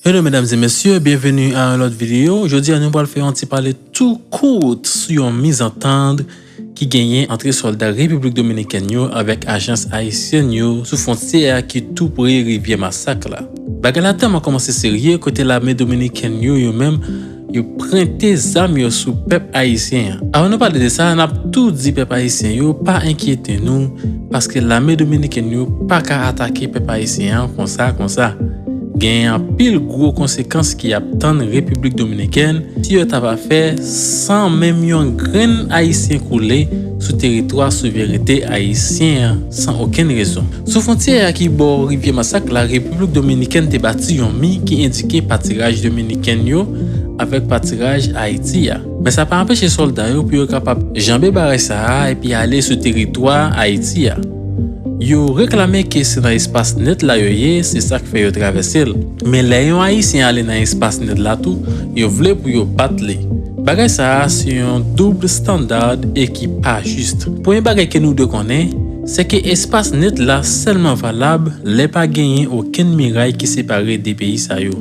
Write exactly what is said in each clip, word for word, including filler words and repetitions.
Hello medam e mesye, byenveni a yon lòt videyo. Jodi a nou pral fè yon ti pale tou kout sou yon mizantant ki genyen antre sòlda Repiblik Dominikèn yo avèk ajans ayisyèn yo sou fwontyè a ki tou pre Rivyè Masak la. Bagay la tèlman kòmanse serye kote lame dominikèn yo, yo menm, yo prente zam yo sou pèp ayisyen an. Avan nou pale de sa, n ap tou di pèp ayisyen yo pa enkyete nou, paske lame dominikèn yo pa ka atake pèp ayisyen an konsa, konsa. Gen anpil gwo konsekans ki ap tann Repiblik Dominikèn si yo ta va fè san menm yon grenn ayisyen koule sou teritwa souverènte ayisyen an san okenn rezon. Sou fwontyè a ki bò Rivyè Masak la, Repiblik Dominikèn te bati yon mi ki endike patiraj dominikèn yo avèk patiraj Ayiti a. Men sa pa anpeche sòlda yo pou yo kapab janbe baraj sa a epi ale sou teritwa Ayiti a. Yo reklame ke se nan espas nèt la yo ye, se sa k fè yo travèse l. Men lè yon ayisyen ale nan espas nèt la tou, yo vle pou yo bat li. Bagay sa a se yon doub standard e ki pa jis. Premye bagay ke nou dwe konnen, se ke espas nèt la sèlman valab lè pa genyen okenn miray ki separe de peyi sa yo.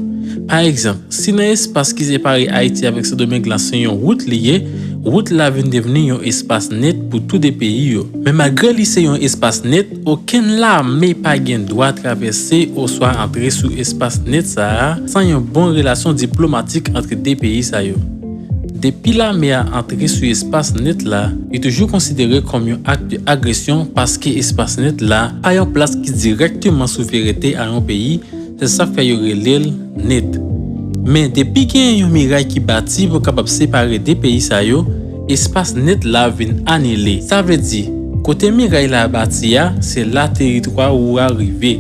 Pa egzanp, si nan espas ki separe Ayiti avèk Sendomeng la se yon wout li ye, wout la vin devni yon espas nèt pou tou de peyi yo. Men malgre li se yon espas nèt, okenn lame pa gen dwa travèse oswa antre sou espas nèt sa a san yon bon relasyon diplomatik antre de peyi sa yo. Depi lame a antre sou espas nèt la, li toujou konsidere kòm yon ak de agresyon paske espas nèt la pa yon plas ki dirèkteman souverènte a yon peyi, se sa k fè yo rele l nèt. Men depi gen yon miray ki bati pou kapab separe de peyi sa yo, espas nèt la vin anile. Sa vle di, kote miray la bati a, se la teritwa ou a rive.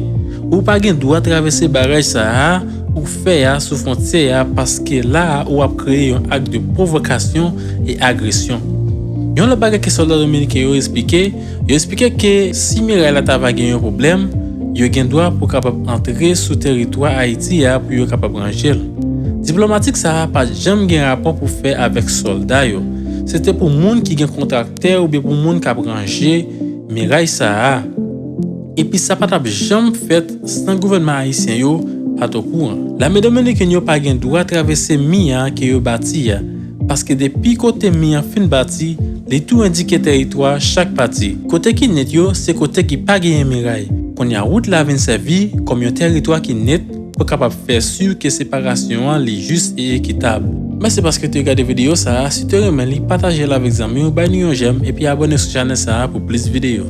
Ou pa gen dwa travèse baraj sa a ou fè a sou fwontyè a, paske la a ou ap kreye yon ak de pwovokasyon e agresyon. Yon lòt bagay ke sòlda dominiken yo esplike, yo esplike ke si miray la ta va gen yon pwoblèm, yo gen dwa pou kapab antre sou teritwa Ayiti a pou yo kapab ranje l. Diplomatik sa a pa t janm gen rapò pou fè avèk sòlda yo. Se te pou moun ki gen kontraktè oubyen pou moun k ap ranje miray sa a. Epi sa pa t ap janm fèt san gouvènman ayisyen yo pa t okouran. Lame dominikèn yo pa gen dwa travèse mi a ke yo bati a, paske depi kote mi an fin bati, li tou endike teritwa chak pati. Kote ki nèt yo, se kote ki pa genyen miray. Kounye a wout la vin sèvi kòm yon teritwa ki nèt pou kapab fè si ke separasyon an li jis e ekitab. Mèsi paske te gade videyo sa a, si te renmen li, pataje l avèk zanmi w, bay nou yon jèm epi abòne sou chanèl sa a pou plis videyo.